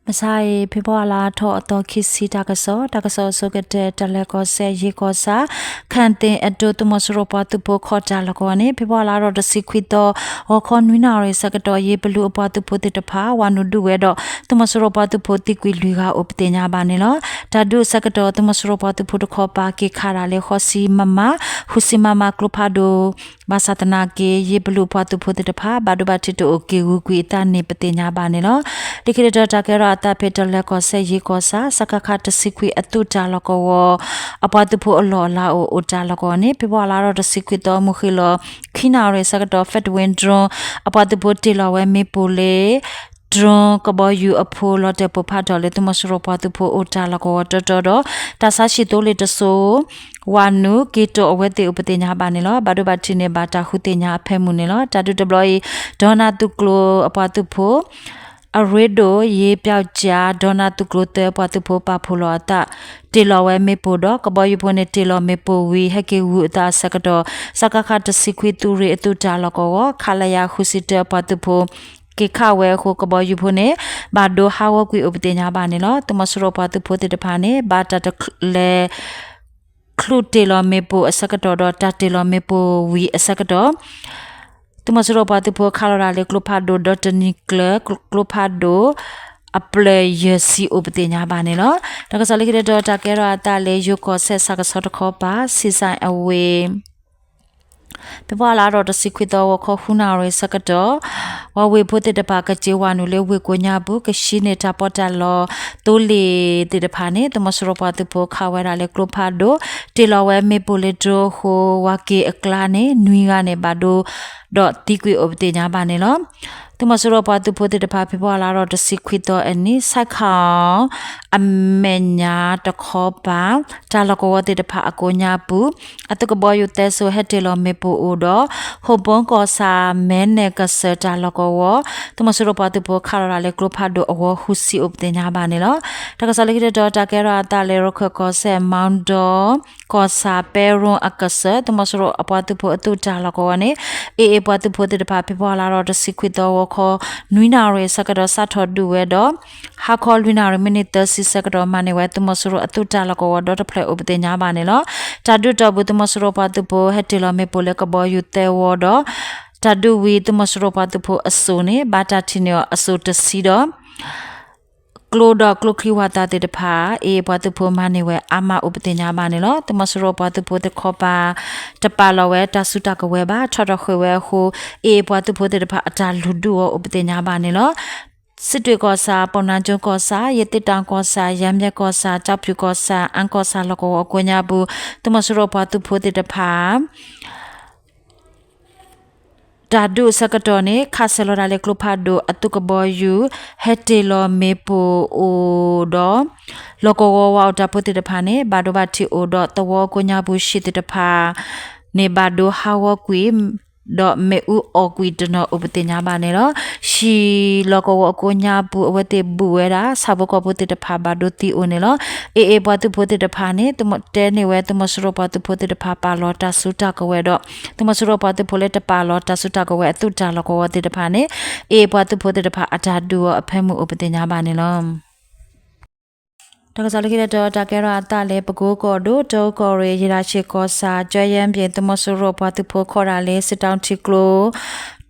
မုၢ်ဆါအံၤ ဖ့ၤဘြူၤအါလါထီၣ်အသီခံဆံ တၢ်ကစီၣ်, တၢ်ကစီၣ်အဆိကတၢၢ် တၢ်လဲၤကီၢ်စဲၣ်ယ့ၢ်ကီၢ်ဆၣ် ခၣ်သ့ၣ်အတိၢ် သုးမီၤစိရိၤပှၤသုးဖိခီၣ်တၢ်လီၢ်ကဝီၤန့ၣ် ဖ့ၤဘြူၤအါလါထီၣ်တဆံခွံသီ ဂီၤခီနွံနၣ်ရံၣ်အဆၢကတီၢ် ယ့ၢ်ပလူးအပှၤသုးဖိသ့ၣ်တဖၣ် ဝၤနုာ်ဒုးဝဲဒီး သုးမီၤစိရိၤပှၤသုးဖိသံကွံာ်လွံၢ်ဂၤအိၣ်ပသ့ၣ်ညါဘၣ်န့ၣ်လီၤ. တၢ်ဒုးအဆၢကတီၢ် သုးမီၤစိရိၤပှၤသုးဖိတခီပၤ က့ၤခးဒၣ်လၢဃိးဆံမမ, ဃုဆံမမကျိဖးဒိၣ် ဘၣ်ဆၣ်သနာ်က့ ယ့ၢ်ပလူးပှၤသုးဖိသ့ၣ်တဖၣ် ဘၣ်ဒိဘၣ်ထံးတအိၣ် က့ၤဂုာ်ကွံာ်အသးန့ၣ် ပသ့ၣ်ညါဘၣ်န့ၣ်လီၤ. လၢခံတတီၤတၢ်ကဲထီၣ်အသးဖဲ တၢ်လဲၤကီၢ်စဲၣ်ယ့ၢ်ကီၢ်ဆၣ် စကခ တဆံခွံအသုးတၢ်လီၢ်ကဝီၤ အပှၤသုးဖိအလီၢ်အလၤအိၣ် အိၣ်တၢ်လီၢ်ကဝီၤန့ၣ် ဖ့ၤဘြူၤအါလါထီၣ်တဆံခွံသီ မုၢ်ဃ့ၢ်လီၤ ခံနၣ်ရံၣ်အဆၢကတီၢ် Fedwin drone အပှၤသုးဖိတ့ၢ်လီၤဝဲမ့ၣ်ပိၢ်လၢ drone ကဘီယူၤအဖိလီၤတဲာ်ပိၢ်ဖးထီၣ်လၢ သုးမီၤစိရိၤပှၤသုးဖိအိၣ်တၢ်လီၢ်ကဝီၤတီတီဒီး တၢ်ဆါဟံၣ်သိလ့ၣ်တစိၤ ဝၤနုာ်က့ၤတီၢ်အဝဲသ့ၣ်အိၣ်ပသ့ၣ်ညါဘၣ်န့ၣ်လီၤ. ဘၣ်ဒိဘၣ်ထံးန့ၣ် ဘၣ်တၢ်ဃုသ့ၣ်ညါအဖၢမုၢ်န့ၣ်လီၤ. တၢ်ဒုးတဘျီအံၤ ဒီနၣ်သုးကျိၤအပှၤသုးဖိ အရ့ဒိၣ် ယ့ပျောက်ကျား ဒီနၣ်သုးကျိၤသၢပှၤသုးဖိပာ်ဖှိၣ်လီၤအသး တ့ၢ်လီၤဝဲမ့ၣ်ပိၢ်ဒီး ကဘီယူၤဖိန့ၣ် တ့ၢ်လီၤမ့ၣ်ပိၢ်ဝံၤ ဟဲက့ၤဂုာ်အသးအဆၢကတီၢ် စကခ တဆံခွံသုးရ့ၣ်အသုးတၢ်လီၢ်ကဝီၤ ခလရ ဃုဆံတၢအပှၤသုးဖိ က့ၤခးဝဲအဃိ ကဘီယူၤဖိန့ၣ် ဘၣ်ဒိဟးဂီၤကွံာ်အိၣ်ပသ့ၣ်ညါဘၣ်န့ၣ်လီၤ. သုးမီၤစိရိၤပှၤသုးဖိသ့ၣ်တဖၣ်န့ၣ် ဘၣ်တၢ်တလဲၤ ချုးတ့ၢ်လီၤမ့ၣ်ပိၢ်အဆၢကတီၢ်ဒီး တၢ်တ့ၢ်လီၤမ့ၣ်ပိၢ်ဝံၤအဆၢကတီၢ် သုးမီၤစိရိၤပှၤသုးဖိခးလီၤတၢ်လၢကျိဖးဒိၣ်ဒီတနံၤကျၢၤ ကျိဖးဒိၣ် အပျဲၢ်ယဲၢ်ဆံအိၣ်ပသ့ၣ်ညါဘၣ်န့ၣ်လီၤ. တၢ်ကစီၣ်လၢခံတတီၤတၢ်ကဲထီၣ်အသးလၢ ယ့ၢ်ကီၢ်စဲၣ်ဆၣ်ကဆီတခီပၤ ဆံးစၢ်အဝ့ၢ် ဖ့ၤဘြူၤအါလါထီၣ်တဆံခွံသီ ဂီၤခီဃုနၣ်ရံၣ်အဆၢကတီၢ် ဝၤဝ့ၢ်ဖိသ့ၣ်တဖၣ် ကက့ၤဝၤနုာ်လၢဝ့ၢ်ကိးညါပူၤ ကဟံးန့ၢ်တၢ်ပီးတၢ်လီသိလ့ၣ်သ့ၣ်တဖၣ်န့ၣ် သုးမီၤစိရိၤပှၤသုးဖိခးဝဲဒၣ်လၢကျိဖးဒိၣ် တ့ၢ်လီၤဝဲမ့ၣ်ပိၢ်လၢ drone အဃိ ဝၤက့ၤအကျါန့ၣ် နွံဂၤန့ၣ် ဘၣ်ဒိ ဒီးသံကွံာ်အိၣ်ပသ့ၣ်ညါဘၣ်န့ၣ်လီၤ. သုးမီၤစိရိၤပှၤသုးဖိသ့ၣ်တဖၣ် ဖ့ၤဘြူၤအါလါထီၣ်တဆံခွံသီအနံၤ စဲးခီ အမဲာ်ညါတခီပၤ တၢ်လီၢ်ကဝီၤသ့ၣ်တဖၣ်အကိးညါပူၤ အသုးကဘီယူၤသၢစိၤ ဟဲတ့ၢ်လီၤမ့ၣ်ပိၢ်အိၣ်ဒီး ဟိၣ်ဘိကီၢ်ဆၣ် မဲနဲၣ်ကစၢၢ်တၢ်လီၢ်ကဝီၤ သုးမီၤစိရိၤပှၤသုးဖိခးလီၤတၢ်လၢကျိဖးဒိၣ်အဂီၢ် ဃုဆံအိၣ်ပသ့ၣ်ညါဘၣ်န့ၣ်လီၤ. တၢ်ကစီၣ်လၢခံတတီၤ တၢ်ကဲထီၣ်အသးလၢ ရခၢၣ်ကီၢ်စဲၣ် မီဒီ ကီၢ်ဆၣ် ပဲရူၣ်အကစၢၢ် သုးမီၤစိရိၤအပှၤသုးဖိအသုးတၢ်လီၢ်ကဝီၤန့ၣ် AA ပှၤသုးဖိသ့ၣ်တဖၣ် ဖ့ၤဘြူၤအါလါထီၣ်တဆံခွံသီ ဂီၤခီ နွံနၣ်ရံၣ်အဆၢကတီၢ် စးထီၣ်ဒုးဝဲဒီး ဟါခီလွံၢ်နၣ်ရံၣ် မံးနံးသၢဆံဆၢကတီၢ် မၤန့ၢ်ဝဲသုးမီၤစိရိၤအသုးတၢ်လီၢ်ကဝီၤဒီတဖျၢၣ်အိၣ်ပသ့ၣ်ညါဘၣ်န့ၣ်လီၤ. တၢ်ဒုးတီၢ်ပူၤ သုးမီၤစိရိၤပှၤသုးဖိ ဟဲတ့ၢ်လီၤမ့ၣ်ပိၢ်လၢကဘီယူၤသၢဝီဒီး တၢ်ဒုးဝံၤ သုးမီၤစိရိၤပှၤသုးဖိအစိၤန့ၣ် ဘၣ်တၢ်ထံၣ်န့ၢ်အီၤအစိၤတဆံဒီး ကျိဒီးကျိချံဝၣ်သၣ်သ့ၣ်တဖၣ် AA ပှၤသုးဖိမၤန့ၢ်ဝဲအါမးအိၣ်ပသ့ၣ်ညါဘၣ်န့ၣ်လီၤ. သုးမီၤစိရိၤပှၤသုးဖိသ့ၣ်တခီပၤ တပာ်လီၤဝဲတၢ်စုတၢ်ကဝဲၤဘၣ် ထီၣ်ထီၣ်ဃ့ၢ်ဝဲအဃိ AA ပှၤသုးဖိသ့ၣ်တဖၣ်အတၢ်လုၢ်ဒုးအီၤအိၣ်ပသ့ၣ်ညါဘၣ်န့ၣ်လီၤ. စံးတွ့ၣ်ကီၢ်ဆၣ် ပုၢ်နါကၠိကီၢ်ဆၣ် ရသေ့တောင်ကီၢ်ဆၣ် ရမ်းဗြဲကီၢ်ဆၣ် ကျောက်ဖြူကီၢ်ဆၣ် အမ်းကီၢ်ဆၣ်လီၢ်ကဝီၤအကိးညါပူၤ သုးမီၤစိရိၤပှၤသုးဖိသ့ၣ်တဖၣ် တၢ်ဒုးအဆၢကတီၢ်န့ၣ် ခးဆၢလီၤတၢ်လၢကျိဖးဒိၣ်အသုးကဘီယူၤ ဟဲတ့ၢ်လီၤမ့ၣ်ပိၢ်အိၣ်ဒီး လီၢ်ကဝီၤဝၤအိၣ်တၢ်ဖိသ့ၣ်တဖၣ်န့ၣ် ဘၣ်ဒိဘၣ်ထံးအိၣ်ဒီး သဝီကိးညါပူၤ ဟံၣ်သ့ၣ်တဖၣ်န့ၣ် ဘၣ်ဒိဟးဂီၤကွံာ် ဒီးမ့ၣ်အူအီၣ်ကွံာ်တနီၤအိၣ်ပသ့ၣ်ညါဘၣ်န့ၣ်လီၤ. ဟံၣ်လီၢ်ကဝီၤအကိးညါပူၤ အဝဲသ့ၣ်ဘူးဝဲဒၣ် ဆၣ်ဖိကီၢ်ဖိသ့ၣ်တဖၣ်ဘၣ်ဒိသံအိၣ်န့ၣ်လီၤ. AA ပှၤသုးဖိသ့ၣ်တဖၣ်န့ၣ် တဲန့ၢ်ဝဲသုးမီၤစိရိၤပှၤသုးဖိသ့ၣ်တဖၣ်ပာ်လီၤတၢ်စုတၢ်ကဝဲၤဒီး သုးမီၤစိရိၤပှၤသုးဖိလၢတပာ်လီၤတၢ်စုတၢ်ကဝဲၤအသုးတၢ်လီၢ်ကဝီၤသ့ၣ်တဖၣ်န့ၣ် AA ပှၤသုးဖိသ့ၣ်တဖၣ်အတၢ်ဒုးအီၤအဖၢမုၢ်အိၣ်ပသ့ၣ်ညါဘၣ်န့ၣ်လီၤ. တၢ်ကစီၣ်လၢခံတတီၤ တၢ်ကဲထီၣ်အသးလၢ ပကိကီၢ်ဒိၣ် တၢကီၢ်ရ့ၣ် ရၤၡ့ၣ်ကီၢ်ဆၣ် ကၠီယဲၢ်ဘ့ၣ် သုးမီၤစိရိၤပှၤသုးဖိခီဒၣ်လၢ စစ်တောင်းထီးကျိ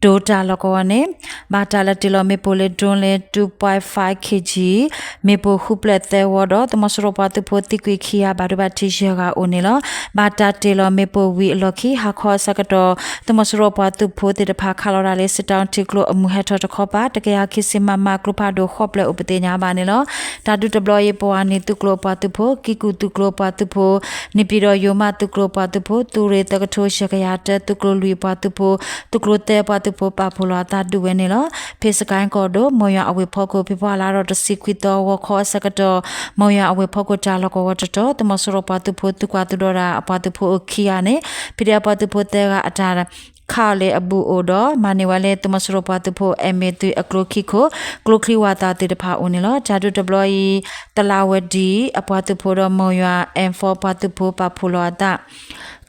ဒိၣ်တၢ်လီၢ်ကဝီၤန့ၣ် ဘၣ်တၢ်လဲၤတ့ၢ်လီၤမ့ၣ်ပိၢ်လၢ drone လၢ two point five kilogram မ့ၣ်ပိၢ်ဃုဖျၢၣ်သၢဝီဒီး သုးမီၤစိရိၤပှၤသုးဖိသံကွံာ်ခံဂၤ ဘၣ်ဒိဘၣ်ထံးယဲၢ်ဂၤအိၣ်န့ၣ်လီၤ. ဘၣ်တၢ်တ့ၢ်လီၤမ့ၣ်ပိၢ်ဝံၤအလီၢ်ခံ ဟါခီအဆၢကတီၢ် သုးမီၤစိရိၤပှၤသုးဖိသ့ၣ်တဖၣ် ခးလီၤတၢ်လၢ စစ်တောင်းထီးကျိ အမုၢ်ဟဲထီၣ်တခီပၤ တကယၤခံဆံ မမ ကျိဖးဒိၣ်ဃိးဖျၢၣ်အိၣ်ပသ့ၣ်ညါဘၣ်န့ၣ်လီၤ. တၢ်ဒုးတဘျီအံၤ ပဝၤန့ၣ်သုးကျိၤပှၤသုးဖိ ကံၢ်ကူၣ်သုးကျိၤပှၤသုးဖိ န့ၣ်ပၠံၣ်တီၣ်ယိၤမးသုးကျိၤပှၤသုးဖိ သုးရ့ၣ်သၢကထိယဲၢ်ကယၤတၢ သုးကျိၤလွံၢ်ပှၤသုးဖိ သုးကျိၤသၢပှၤသုးဖိ ပာ်ဖှိၣ်လီၤအသးဒုးဝဲန့ၣ်လီၤ. ဖဲစကဲၣ်ကီၢ်ဒိၣ် မိၢ်ယွၤအဝ့ၢ်ဖီခိၣ် ဖ့ၤဘြူၤအါလါထီၣ်တဆံခွံသီ ဂီၤခီအဆၢကတီၢ် မိၢ်ယွၤအဝ့ၢ်ဖီခိၣ်တၢ်လီၢ်ကဝီၤတတီၤ သုးမီၤစိရိၤပှၤသုးဖိသုးကွၢ်သုးဒီးတၢ်အပှၤသုးဖိအိၣ်ခံဂၤန့ၣ် ဖံးဒဲးအပှၤသုးဖိသၢဂၤအတၢ် ခးအီၤလၢအဘူးအိၣ်ဒီး မၤန့ၢ်ဝဲလၢသုးမီၤစိရိၤပှၤသုးဖိ MA three အကျိခံခိၣ် ကျိချံဝၣ်သၣ်သ့ၣ်တဖၣ်အိၣ်န့ၣ်လီၤ. တၢ်ဒုးတဘျီအံၤ သလၣ်ဝဲဒံၣ်အပှၤသုးဖိဒီး မိၢ်ယွၤ M four ပှၤသုးဖိပာ်ဖှိၣ်လီၤအသး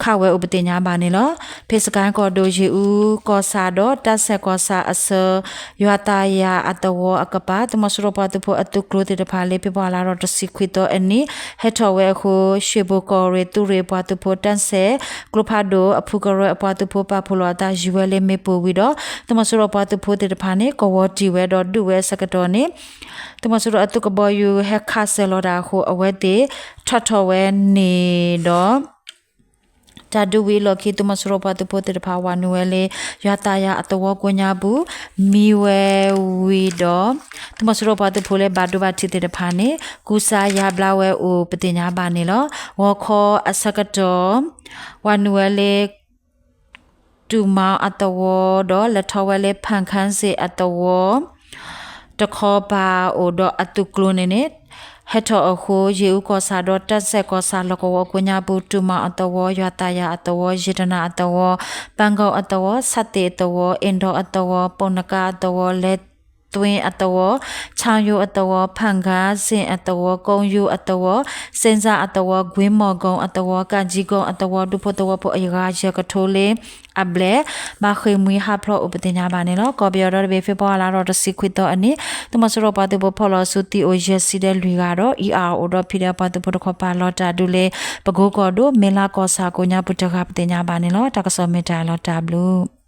ခးဝဲအိၣ်ပသ့ၣ်ညါဘၣ်န့ၣ်လီၤ. ဖဲစကဲၣ်ကီၢ်ဒိၣ် ယ့ၣ်အူကီၢ်ဆၣ်ဒီးတၢ်စဲးကီၢ်ဆၣ်အဆၢ ယွၤသးယၤအသဝီအကပၤ သုးမီၤစိရိၤပှၤသုးဖိအသုးကျိၤသ့ၣ်တဖၣ်လၢ ဖ့ၤဘြူၤအါလါဒီးတဆံခွံသီအနံၤ ဟဲထီၣ်ဝဲအဃိ ရှ့ၣ်ဘိၣ်ကီၢ်ရ့ၣ်သုးရ့ၣ်ပှၤသုးဖိတၢ်စဲး ကျိဖးဒိၣ်အဖုကရၢအပှၤသုးဖိပာ်ဖှိၣ်လီၤအသး ယူၤဝဲလၢမ့ၣ်ပိၢ်ဝံၤဒီး သုးမီၤစိရိၤပှၤသုးဖိသ့ၣ်တဖၣ်န့ၣ် ကဝီၤတံၢ်ဝဲဒီးဒုးဝဲအဆၢကတီၢ်န့ၣ် သုးမီၤစိရိၤအသုးကဘီယူၤဟဲခးစၢၤလီၤတၢ်အဃိ အဝဲသ့ၣ်ထီၣ်ထီၣ်ဝဲန့ၣ်ဒီး တၢ်ဒုးဝံၤအလီၢ်ခံ သုးမီၤစိရိၤပှၤသုးဖိသ့ၣ်တဖၣ် ဝၤနုာ်ဝဲလၢ ယွၤသးယၤအသဝီကိးညါပူၤ မံဝဲဝံၤဒီး သုးမီၤစိရိၤပှၤသုးဖိလၢဘၣ်ဒိဘၣ်ထံးသ့ၣ်တဖၣ်န့ၣ် ကူစါယါဘျါဝဲအိၣ်ပသ့ၣ်ညါဘၣ်န့ၣ်လီၤ. ဂီၤခီအဆၢကတီၢ် ဝၤနုာ်ဝဲလၢ တူၢ်မၤအသဝီဒီး လဲၤထီၣ်ဝဲလၢဖၣ်ခၣ်စ့ၣ်အသဝီ တခီပၤအိၣ်ဒီးအသုးကျိၤန့ၣ်န့ၣ် ဟဲထီၣ်အဃိ ယ့ၣ်အူကီၢ်ဆၣ်ဒီးတၢ်စဲးကီၢ်ဆၣ်လီၢ်ကဝီၤကိးညါပူၤ တူၢ်မၤအသဝီ ယွၤသးယၤအသဝီ ယ့ၣ်တနၣ်အသဝီ ပၣ်ကီၣ်အသဝီ ဆၣ်သ့ၣ်အသဝီ အ့ၣ်ဒီအသဝီ ပိၣ်နကါအသဝီ လဲသွ့အသဝီ ဆၣ်ယိအသဝီ ဖၣ်ခၣ်စ့ၣ်အသဝီ ကိယိအသဝီ စ့ၣ်စၣ်အသဝီ ကွ့မီၢ်ကိၣ်အသဝီ ကၣ်ကၠံကိၣ်အသဝီ ဒူဖိသဝီဖိအဂၤယဲၢ်ကထိလၢအဘျဲၣ် ဘၣ်ဃ့ၢ်မှံဟးဖျိးအိၣ်ပသ့ၣ်ညါဘၣ်န့ၣ်လီၤ. ကီၢ်ပယီၤဒီတဘ့ၣ် ဖ့ၤဘြူၤအါလါဒီးတဆံခွံသီအနံၤ သုးမီၤစိရိၤပှၤသုးဖိဖီၣ်လီၤဆူသံအိၣ်ယဲၢ်ဆံဒီးလွံၢ်ဂၤဒီး အံၤအအိၣ်ဒီး ဖံးဒဲး ပှၤသုးဖိတခီပၤလီၤတၢ်ဒုးလၢ ပကိကီၢ်ဒိၣ်မ့ၢ်လါကီၢ်ဆၣ်ကိးညါပူၤတဂၤပသ့ၣ်ညါဘၣ်န့ၣ်လီၤ. တၢ်ကစီၣ်မ့ၢ်တၢ်လီၤတၢ်ဘျုး